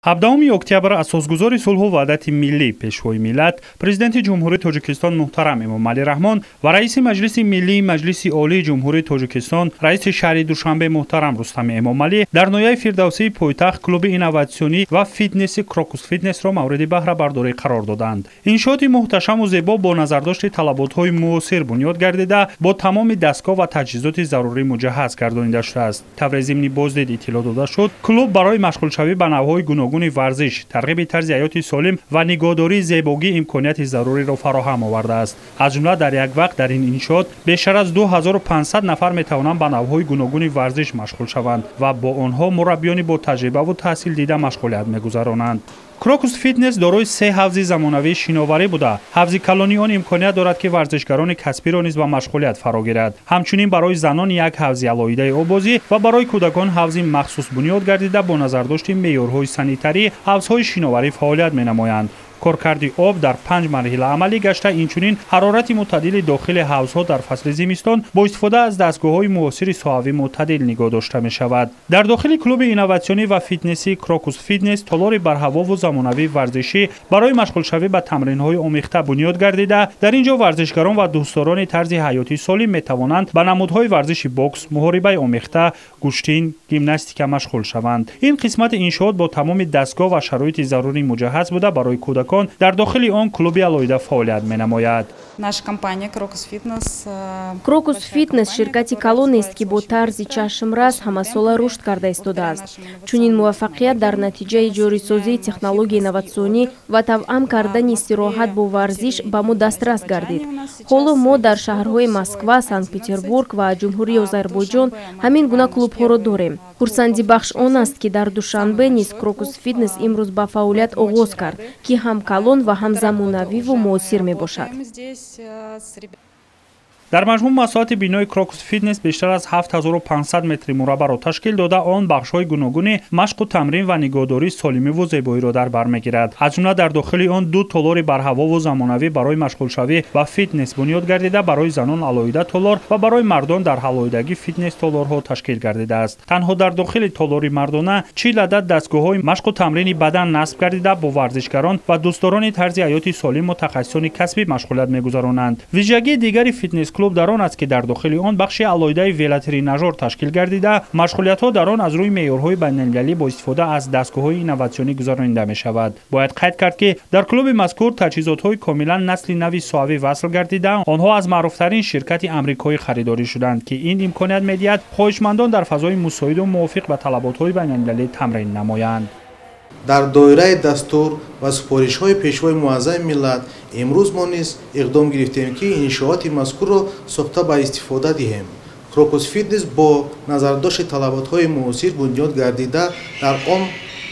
17 октябр асосгузори сулҳу ваҳдати миллӣ, Пешвои миллат, Президенти Ҷумҳурии Тоҷикистон муҳтарам Эмомалӣ Раҳмон ва раиси Маҷлиси Миллии Маҷлиси Олии Ҷумҳурии Тоҷикистон, раиси шаҳри Душанбе муҳтарам Рустами Эмомалӣ дар ноҳияи Фирдавсии пойтахт клуби инноватсионӣ ва фитнеси Крокус Фитнесро мавриди баҳрабардорӣ қарор доданд. Иншооти муҳташаму зебо бо назардошти талаботҳои муосир бунёд гардида, бо тамоми дастгоҳ ва таҷҳизоти зарурӣ муҷаҳҳаз гардонида шудааст. Тавре зимни боздид иттилоъ дода шуд, клуб барои машғулшавӣ ба навъҳои гуногуни варзиш, тарғиби тарзи ҳаёти солим ва нигоҳдории зебогӣ имконияти заруриро фароҳам овардааст. Аз ҷумла дар як вақт дар ин иншоот бештар аз 2500 нафар метавонанд ба навъҳои гуногуни варзиш машғул шаванд ва бо онҳо мураббиёни бо таҷрибаву таҳсилдида машғулият мегузаронанд. Крокус Фитнес дорои се ҳавзи замонавии шиноварӣ буда, ҳавзи калони он имконият дорад, ки варзишгарони касбиро низ ба машғулият фаро гирад. Ҳамчунин барои занон як ҳавзи алоҳидаи оббозӣ ва барои кӯдакон ҳавзи махсус бунёд гардида, бо назардошти меъёрҳои санитарӣ ҳавзҳои шиноварӣ фаъолият менамоянд. Коркарди об дар 5 марҳила амалӣ гашта, инчунин ҳарорати мӯътадили дохили ҳавзҳо дар фасли зимистон бо истифода аз дастгоҳҳои муосири соҳавӣ мӯътадил нигоҳ дошта мешавад. Дар дохили клуби инноватсионӣ ва фитнесии Крокус Фитнес толори барҳавову замонавии варзишӣ барои машғулшавӣ ба тамринҳои омехта бунёд гардида, дар ин ҷо варзишгарон ва дӯстдорони тарзи ҳаёти солим метавонанд ба намудҳои варзиши бокс, муҳорибаи омехта, гӯштин, гимнастика машғул шаванд. Ин қисмати иншоот бо тамоми дастгоҳ ва шароити зарурӣ муҷаҳҳаз буда, барои кӯдакон дар дохили он клуби алоҳида фаъолият менамояд. Наша компания Крокус Фитнес. Крокус Фитнес ширкати калонест, ки бо тарзи чашмрас ҳамасола рушд карда истодааст. Чунин муваффақият дар натиҷаи ҷорисозии технологияи инноватсионӣ ва тавъам кардани истироҳат бо варзиш ба мо дастрас гардид. Ҳоло мо дар шаҳрҳои Москва, Санкт-Петербург ва Ҷумҳурии Озарбойҷон ҳамин гуна клубҳоро дорем. Хурсандибахш он аст, ки дар Душанбе низ Крокус Фитнес имрӯз ба фаъолият оғоз кард, ки ҳам калон ва ҳам замонавиву муосир мебошад. Дар маҷмӯъ масоҳати бинои Крокус Фитнес бештар аз 7500 метри мураббаъро ташкил дода, он бахшҳои гуногуни машқу тамрин ва нигоҳдории солимиву зебоиро дар бар мегирад. Аз ҷумла дар дохили он ду толори барҳавову замонавӣ барои машғулшавӣ ба фитнес бунёд гардида, барои занон алоҳида толор ва барои мардон дар алоҳидагӣ фитнес толорҳо ташкил гардидааст. Танҳо дар дохили толори мардона 40 адад дастгоҳҳои машқу тамрини бадан насб гардида, бо варзишгарон ва дӯстдорони тарзи ҳаёти солим мутахассисони касбӣ машғулият мегузаронанд. Вижагии дигари фитнес клуб дар он аст, ки дар дохили он бахши алоҳидаи велотренажёр ташкил гардида, машғулиятҳо дар он аз рӯи меъёрҳои байналмилалӣ бо истифода аз дастгоҳҳои инноватсионӣ гузаронида мешавад. Бояд қайд кард, ки дар клуби мазкур таҷҳизотҳои комилан насли нави соҳавӣ васл гардида, онҳо аз маъруфтарин ширкати амрикоӣ харидорӣ шуданд, ки ин имконият медиҳад хоҳишмандон дар фазои мусоиду мувофиқ ба талаботҳои байналмилалӣ тамрин намоянд. Дар доираи дастур ва супоришҳои Пешвои муаззами миллат имрӯз мо низ иқдом гирифтем, ки иншооти мазкурро сохта ба истифода диҳем. Крокус Фитнес бо назардошти талаботҳои муосир бунёд гардида, дар он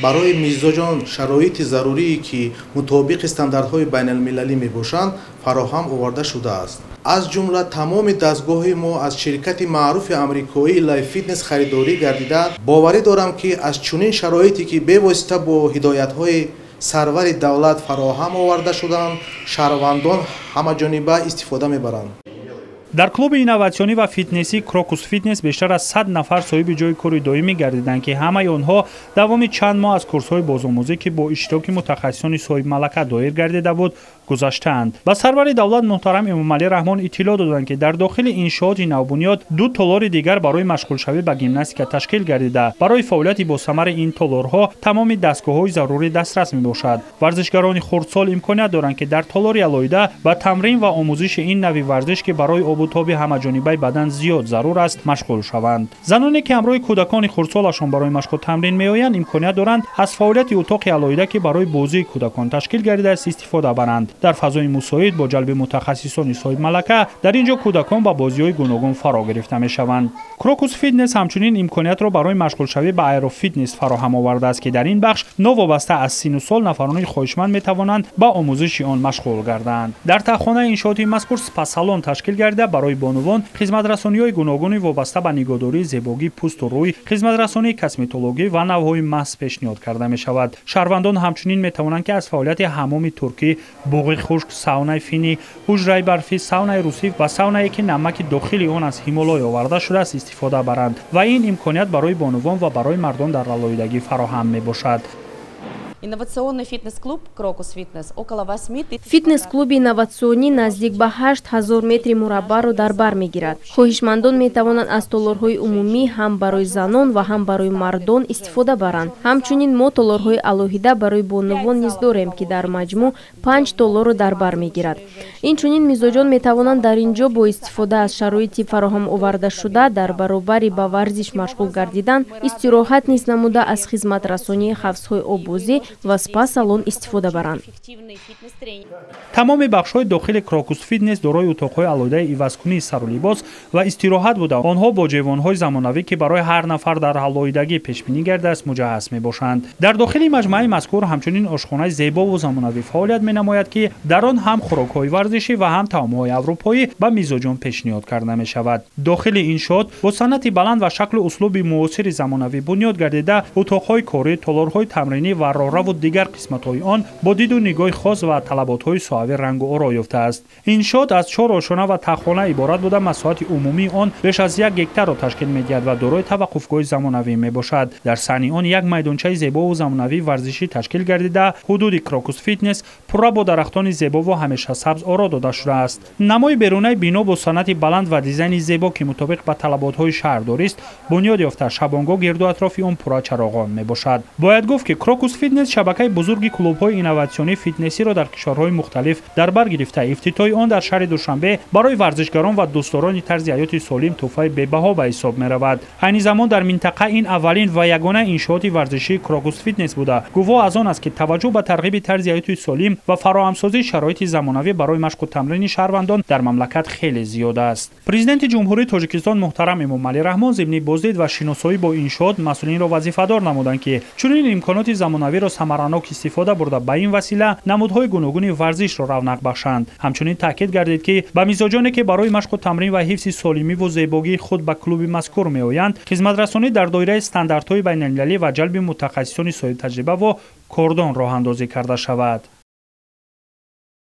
барои мизоҷон шароити зарурие, ки мутобиқи стандартҳои байналмилалӣ мебошанд, фароҳам оварда шудааст. Аз ҷумла тамоми дастгоҳи мо аз ширкати маъруфи амрикоии Life Fitness харидорӣ гардидаанд. Боварӣ дорам, ки аз чунин шароите, ки бевосита бо ҳидоятҳои сарвари давлат фароҳам оварда шуданд, шаҳрвандон ҳамаҷониба истифода мебаранд. Дар клуби инноватсионӣ ва фитнесии Крокус Фитнес бештар аз 100 нафар соҳиби ҷойи кори доимӣ гардиданд, ки ҳамаи онҳо давоми чанд моҳ аз курсҳои бозомӯзӣ, ки бо иштироки мутахассисони соҳибмалака доир гардида буд, гузаштаанд. Ба сарвари давлат муҳтарам Эмомалӣ Раҳмон иттилоъ доданд, ки дар дохили иншооти навбунёд ду толори дигар барои машғулшавӣ ба гимнастика ташкил гардида, барои фаъолияти босамари ин толорҳо тамоми дастгоҳҳои зарурӣ дастрас мебошад. Варзишгарони хурдсол имконият доранд, ки дар толори алоҳида ба тамрин ва омӯзиши ин нави варзиш, ки барои обутоби ҳамаҷонибаи бадан зиёд зарур аст, машғул шаванд. Заноне, ки ҳамроҳи кӯдакони хурдсолашон барои машқу тамрин меоянд, имконият доранд аз фаъолияти утоқи алоҳида, ки барои бозии кӯдакон ташкил гардидааст, истифода баранд. Дар фазои мусоид бо ҷалби мутахассисони соҳибмалака дар ин ҷо кӯдакон ба бозиҳои гуногун фаро гирифта мешаванд. Крокус Фитнес ҳамчунин имкониятро барои машғулшавӣ ба аэрофитнес фароҳам овардааст, ки дар ин бахш новобаста аз сину сол нафарони хоҳишманд метавонанд ба омӯзиши он машғул гарданд. Дар таҳхонаи иншооти мазкур спа-салон ташкил гардида, барои бонувон хизматрасониҳои гуногуни вобаста ба нигоҳдории зебогии пӯсту рӯй, хизматрасонии косметологӣ ва навъҳои мас пешниҳод карда мешавад. Шаҳрвандон ҳамчунин метавонанд, ки аз фаъолияти ҳаммоми туркӣ, буғи хушк, саунаи финӣ, ҳуҷраи барфӣ, саунаи русӣ ва саунае, ки намаки дохили он аз Ҳимолой оварда шудааст, истифода баранд ва ин имконият барои бонувон ва барои мардон дар алоҳидагӣ фароҳам мебошад. Инновационный фитнес-клуб «Крокус Фитнес» около 8 тысяч. Фитнес-клуби инноватсионӣ наздик ба 8000 метри мураббаъро дар бар мегирад. Хоҳишмандон метавонанд аз толорҳои умумӣ ҳам барои занон ва ҳам барои мардон истифода баранд. Ҳамчунин мо толорҳои алоҳида барои бонувон низ дорем, ки дар маҷмӯъ 5 толорро дар бар мегирад. Инчунин мизоҷон метавонанд дар ин ҷо бо истифода аз шароити фароҳам овардашуда дар баробари ба варзиш машғул гардидан, истироҳат низ намуда аз хизматрасонии ҳавзҳои оббозӣ ва спа-салон истифода баранд. Тамоми бахшҳои дохили «Крокус Фитнес» дорои утоқҳои алоҳидаи ивазкунии сару либос ва истироҳат буда, онҳо бо ҷевонҳои замонавӣ, ки барои ҳар нафар дар алоҳидагӣ пешбинӣ гардааст, муҷаҳҳаз мебошанд. Дар дохили маҷмӯаи мазкур ҳамчунин ошхонаи зебову замонавӣ фаъолият менамояд, ки дар он ҳам хӯрокҳои варзишӣ ва ҳам таомҳои аврупоӣ ба мизоҷон пешниҳод карда мешавад. Дохили иншоот бо санъати баланд ва шаклу услуби муосири замонавӣ бунёд гардида, утоқҳои корӣ, толорҳои тамринӣ ва роҳраву дигар қисматҳои он бо диду нигоҳи хос ва талаботҳои соҳавӣ рангу оро ёфтааст. Иншоот аз чор ошона ва таххона иборат буда, масоҳати умумии он беш аз 1 гектарро ташкил медиҳад ва дорои таваққуфгоҳи замонавӣ мебошад. Дар саҳни он як майдончаи зебову замонавии варзишӣ ташкил гардида, ҳудуди «Крокус Фитнес» пурра бо дарахтони зебову ҳамешасабз оро дода шудааст. Намои берунаи бино бо санъати баланд ва дизайни зебо, ки мутобиқ ба талаботҳои шаҳрдорист, бунёд ёфта, шабонгоҳ гирду атрофи он пурра чароғон мебошад. Бояд гуфт, ки «Крокус Фитнес» шабакаи бузурги клубҳои инноватсионии фитнесиро дар кишварҳои мухталиф дар бар гирифта, ифтитоҳи он дар шаҳри Душанбе барои варзишгарон ва дӯстдорони тарзи ҳаёти солим тӯҳфаи бебаҳо ба ҳисоб меравад. Айни замон дар минтақа ин аввалин ва ягона иншооти варзишии «Крокус Фитнес» буда, гувоҳ аз он аст, ки таваҷҷӯҳ ба тарғиби тарзи ҳаёти солим ва фароҳамсозии шароити замонавӣ барои машқу тамрини шаҳрвандон дар мамлакат хеле зиёд аст. Президенти Ҷумҳурии Тоҷикистон муҳтарам Эмомалӣ Раҳмон зимни боздид ва шиносоӣ бо иншоот масъулинро вазифадор намуданд, ки чунин имконоти замонавиро самаранок истифода бурда, ба ин васила намудҳои гуногуни варзишро равнақ бахшанд. Ҳамчунин таъкид гардид, ки ба мизоҷоне, ки барои машқу тамрин ва ҳифзи солимиву зебогии худ ба клуби мазкур меоянд, хизматрасонӣ дар доираи стандартҳои байналмилалӣ ва ҷалби мутахассисони соҳибтаҷрибаву кордон роҳандозӣ карда шавад.